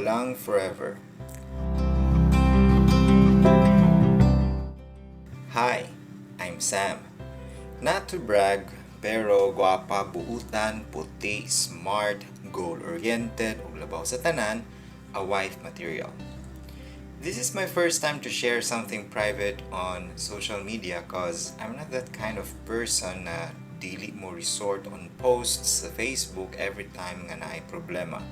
Walang forever. Hi, I'm Sam. Not to brag, pero gwapa, buutan, puti, smart, goal-oriented, ug labaw sa tanan, a wife material. This is my first time to share something private on social media 'cause I'm not that kind of person na dili mo resort on posts sa Facebook every time nga naay problema.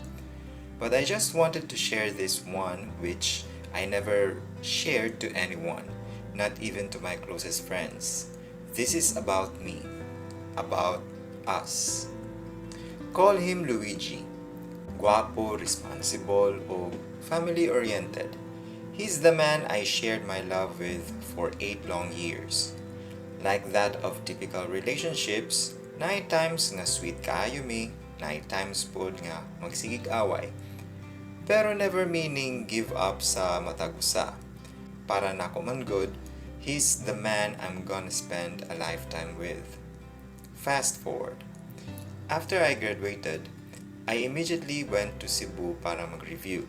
But I just wanted to share this one, which I never shared to anyone, not even to my closest friends. This is about me, about us. Call him Luigi. Guwapo, responsible, o family-oriented. He's the man I shared my love with for 8 long years. Like that of typical relationships, naay times nga sweet kaayo mi, naay times pod nga magsigig away. Pero never meaning give up sa matag usa. Para nako man gud, he's the man I'm gonna spend a lifetime with. Fast forward. After I graduated, I immediately went to Cebu para mag-review.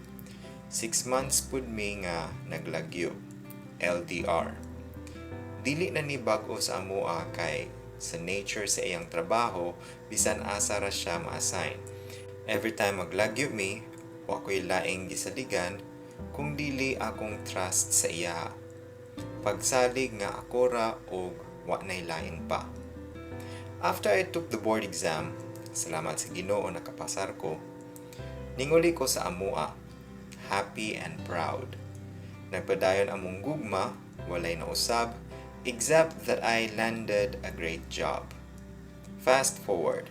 6 months pud mi nga naglagyo. LDR. Dili na ni bag-o sa amoa kay sa nature sa iyang trabaho, bisan asa ra siya ma-assign. Every time maglagyo mi, wa ko'y laing gisaligan kung dili akong trust sa iya. Pagsalig nga ako ra og wa nay lain pa. After I took the board exam, salamat sa Ginoo nakapasar ko, ninguli ko sa amoa, happy and proud. Nagpadayon among gugma, walay nausab, except that I landed a great job. Fast forward.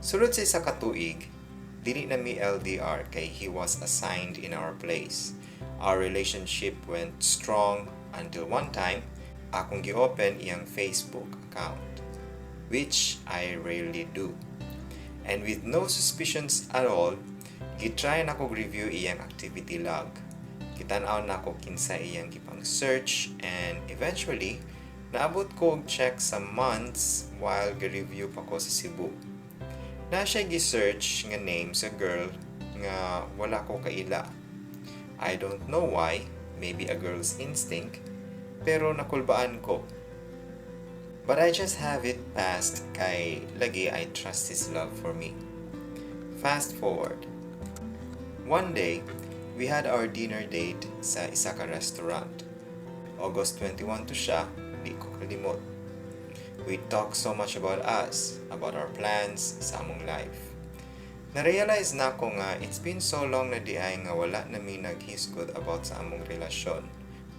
Sulod sa isa ka tuig, dili na mi LDR kay he was assigned in our place. Our relationship went strong until one time, akong gi-open iyang Facebook account, which I rarely do. And with no suspicions at all, gitry nako review iyang activity log. Gitan-aw nako kinsa iyang gipang search and eventually naabot ko og check sa months while gi-review pa ko sa Cebu. Na siya gi-search nga name sa girl nga wala ko kaila. I don't know why, maybe a girl's instinct, pero nakulbaan ko. But I just have it passed kay lagi I trust his love for me. Fast forward. One day, we had our dinner date sa isa ka restaurant. August 21 to siya, di ko kalimot. We talked so much about us, about our plans sa among life. Na-realize nako nga it's been so long na diay nga wala na mi naghisgot about sa among relasyon.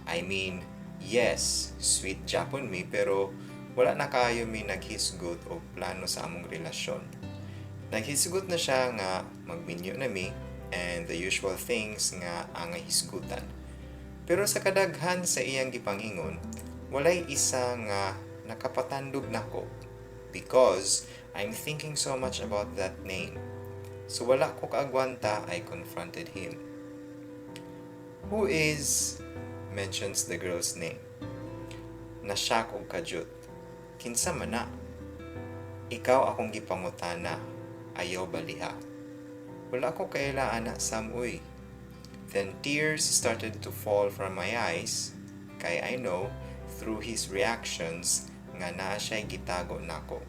I mean, yes, sweet japon mi, pero wala na kayo mi naghisgot og plano sa among relasyon. Naghisgot na siya nga magminyo na mi and the usual things nga ang hisgutan. Pero sa kadaghan sa iyang gipangingon, walay isa nga nakapatandog nako because I'm thinking so much about that name. So wala ko kaagwanta, I confronted him. "Who is," mentions the girl's name. Na-shock og kadyot. "Kinsa man na?" "Ikaw akong gipangutana, ayaw baliha." "Wala ko kaila ana, Sam, uy." Then tears started to fall from my eyes kay I know through his reactions nga naa siya'y gitago nako.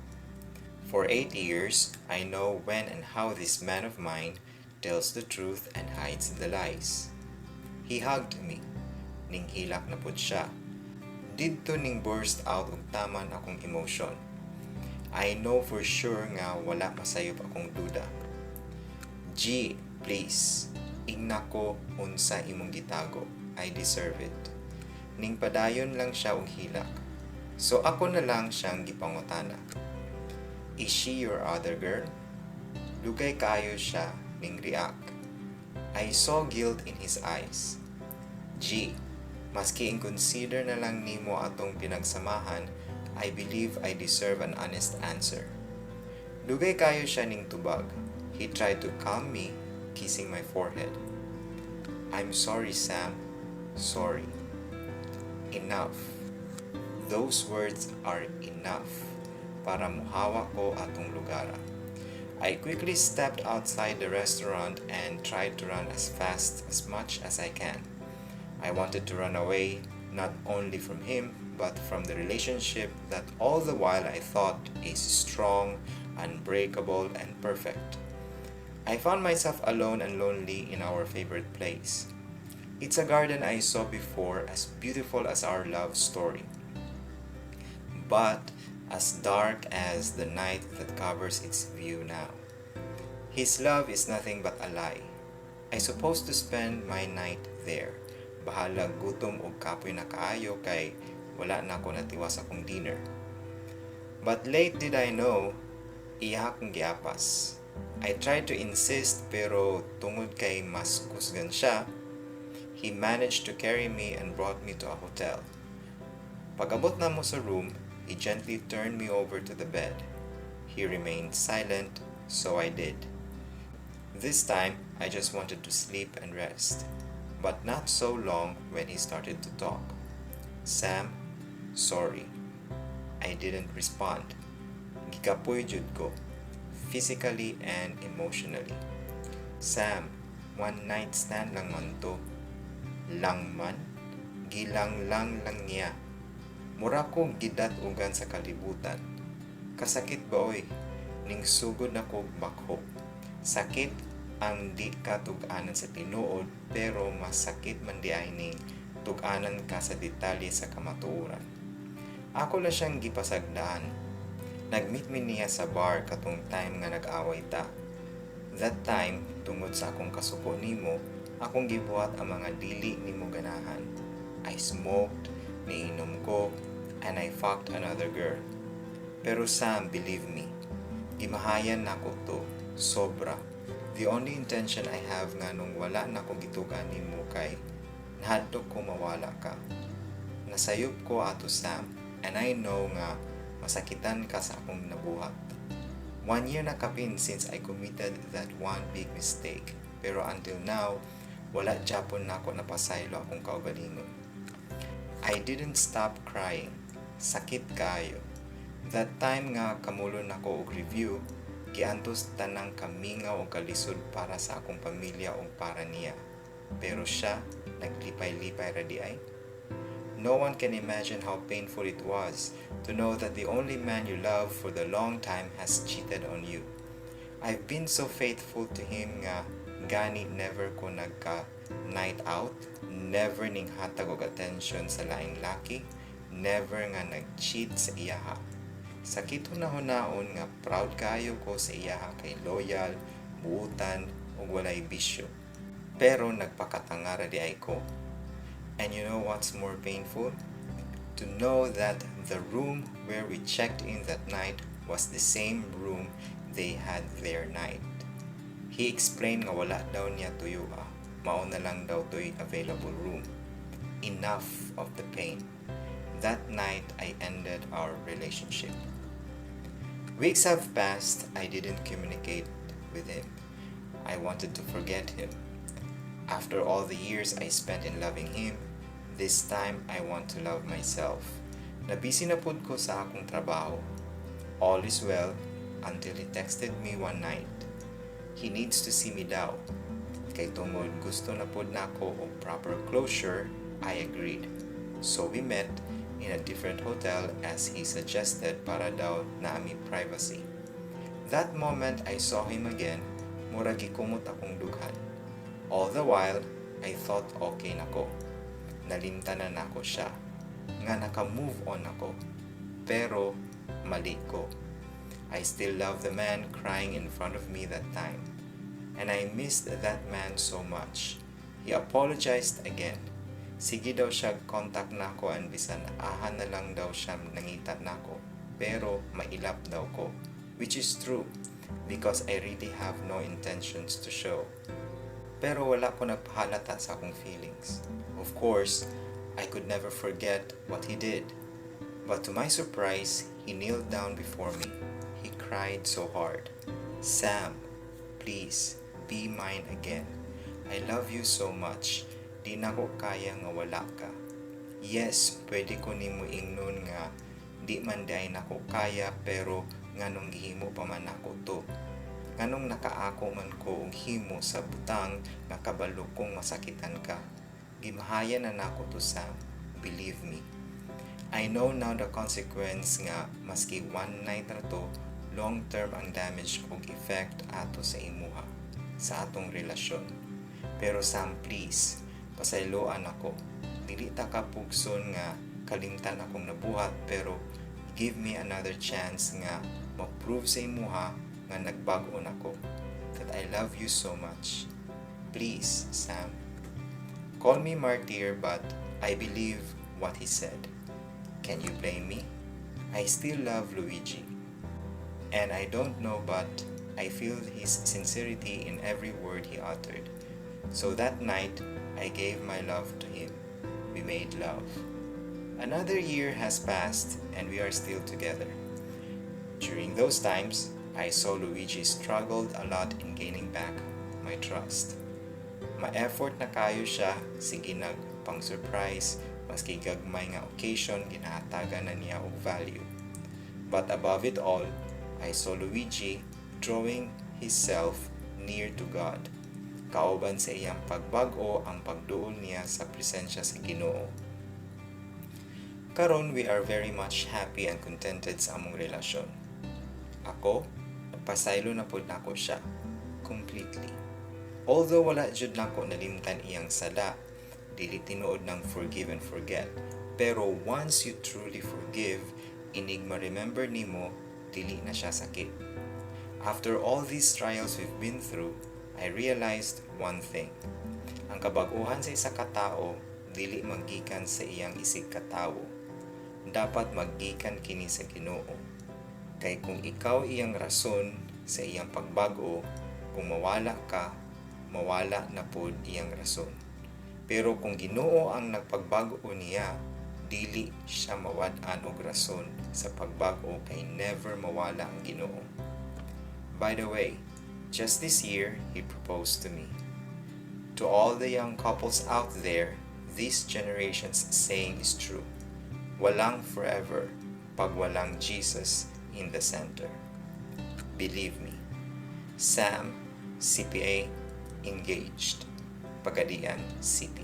For 8 years, I know when and how this man of mine tells the truth and hides the lies. He hugged me. Ning hilak na pud siya. Didto ning burst out og taman akong emotion. I know for sure nga wala masayop akong duda. "G, please. Ingna ko unsa imong gitago. I deserve it." Ning padayon lang siya og hilak. So ako na lang siyang gipangutana. "Is she your other girl?" Dugay kaayo siya ning react. I saw guilt in his eyes. "G, maski i-consider na lang nimo atong pinagsamahan, I believe I deserve an honest answer." Dugay kayo siya ning tubag. He tried to calm me, kissing my forehead. "I'm sorry, Sam. Sorry." Enough. Those words are enough para muhawa ko atong lugara. I quickly stepped outside the restaurant and tried to run as fast as much as I can. I wanted to run away not only from him but from the relationship that all the while I thought is strong, unbreakable, and perfect. I found myself alone and lonely in our favorite place. It's a garden I saw before, as beautiful as our love story, but as dark as the night that covers its view now. His love is nothing but a lie. I supposed to spend my night there. Bahala gutom og kapoy na kaayo kay wala na ko natiwas akong dinner. But late did I know, iya akong giapas. I tried to insist, pero tungod kay mas kusgan siya, he managed to carry me and brought me to a hotel. Pag-abot namo sa room, he gently turned me over to the bed. He remained silent, so I did. This time, I just wanted to sleep and rest. But not so long when he started to talk. "Sam, sorry." I didn't respond. Gikapoy jud ko, physically and emotionally. "Sam, one night stand lang man to." Lang man? Gilang lang lang niya. Mura ko gidat-ugan sa kalibutan. Kasakit ba oy? Ning sugod na ko bakho. Sakit ang di ka tug-anan sa tinuod, pero mas sakit man diay ning tug-anan ka sa detalye sa kamatuoran. Ako lang siyang gipasagdaan. Nag-meet mi niya sa bar katong time nga nag-away ta. That time, tungod sa akong kasuko nimo, akong gibuhat ang mga dili nimo ganahan. I smoked, niinom ko, and I fucked another girl. Pero Sam, believe me, gimahayan nako to, sobra. The only intention I have nga nung wala na ko gitugan nimo kay nahadlok ko mawala ka. Nasayop ko ato, Sam, and I know nga masakitan ka sa akong nabuhat. One year na kapin since I committed that one big mistake. Pero until now, wala japon nako napasaylo akong kaugalingon. I didn't stop crying. Sakit kaayo. That time nga kamulon nako og review, giantos tanang kamingaw og kalisod para sa akong pamilya ug para niya. Pero siya, naglipay-lipay ra diay. No one can imagine how painful it was to know that the only man you love for the long time has cheated on you. I've been so faithful to him nga gani never ko nagka night out, never ning hatag og attention sa laing laki, never nga nag-cheat sa iyaha. Sakit hunahunaon nga proud kaayo ko sa iyaha kay loyal, buutan, ug walay bisyo. Pero nagpakatanga ra diay ko. And you know what's more painful? To know that the room where we checked in that night was the same room they had their night. He explained nga wala daw niya tuyo ah. Mao na lang daw to'y available room. Enough of the pain. That night, I ended our relationship. Weeks have passed, I didn't communicate with him. I wanted to forget him. After all the years I spent in loving him, this time I want to love myself. Nabisi na pud ko sa akong trabaho. All is well until he texted me one night. He needs to see me daw. Kay tungod gusto na pud nako og proper closure, I agreed. So we met in a different hotel as he suggested para daw naa mi privacy. That moment I saw him again, mura gikumot akong dughan. All the while, I thought okay na ko. Nalimtan na nako siya. Nga naka-move on ako. Pero, mali ko. I still love the man crying in front of me that time. And I missed that man so much. He apologized again. Sige daw siya contact nako and bisan aha na lang daw siya nangita nako. Pero mailap daw ko. Which is true because I really have no intentions to show. Pero wala ko nagpahalata sa akong feelings. Of course, I could never forget what he did. But to my surprise, he kneeled down before me. He cried so hard. "Sam, please, be mine again. I love you so much. Di na ko kaya nga wala ka. Yes, pwede ko nimo ingnon nga di man diay nako kaya, pero nganong gihimo pa man nako to? Nganong nakaako man ko og himo sa butang nga kabalo kong masakitan ka? Gimahayan na nako to, Sam. Believe me. I know now the consequence nga maski one night ra to, long term ang damage og effect ato sa imuha, sa atong relasyon. Pero Sam, please, pasayloan ako. Dili ta ka pugson nga kalimtan akong nabuhat, pero give me another chance nga ma-prove sa imuha nga nagbag-o nako. That I love you so much. Please, Sam. Call me martyr, but I believe what he said. Can you blame me? I still love Luigi. And I don't know, but I feel his sincerity in every word he uttered. So that night, I gave my love to him. We made love. Another year has passed and we are still together. During those times, I saw Luigi struggled a lot in gaining back my trust. Ma-effort na kaayo siya, sige nag pang surprise, maski gagmay nga occasion, ginahatagan na niya og value. But above it all, I saw Luigi drawing himself near to God. Kauban sa iyang pagbag-o ang pagduol niya sa presensya sa Ginoo. Karon, we are very much happy and contented sa among relasyon. Ako, napasaylo na pud nako siya completely. Although wala jud nako nalimtan iyang sala, dili tinuod ng forgive and forget. Pero once you truly forgive, inig ma-remember nimo, dili na siya sakit. After all these trials we've been through, I realized one thing. Ang kabag-uhan sa isa ka tawo dili maggikan sa iyang isig katawo. Dapat maggikan kini sa Ginoo. Kay kung ikaw iyang rason sa iyang pagbag-o, kung mawala ka, mawala na pod iyang rason. Pero kung Ginoo ang nagpagbag-o niya, dili siya mawad-an og rason sa pagbag-o kay never mawala ang Ginoo. By the way, just this year, he proposed to me. To all the young couples out there, this generation's saying is true. Walang forever pag walang Jesus in the center. Believe me. Sam, CPA, engaged. Pagadian City.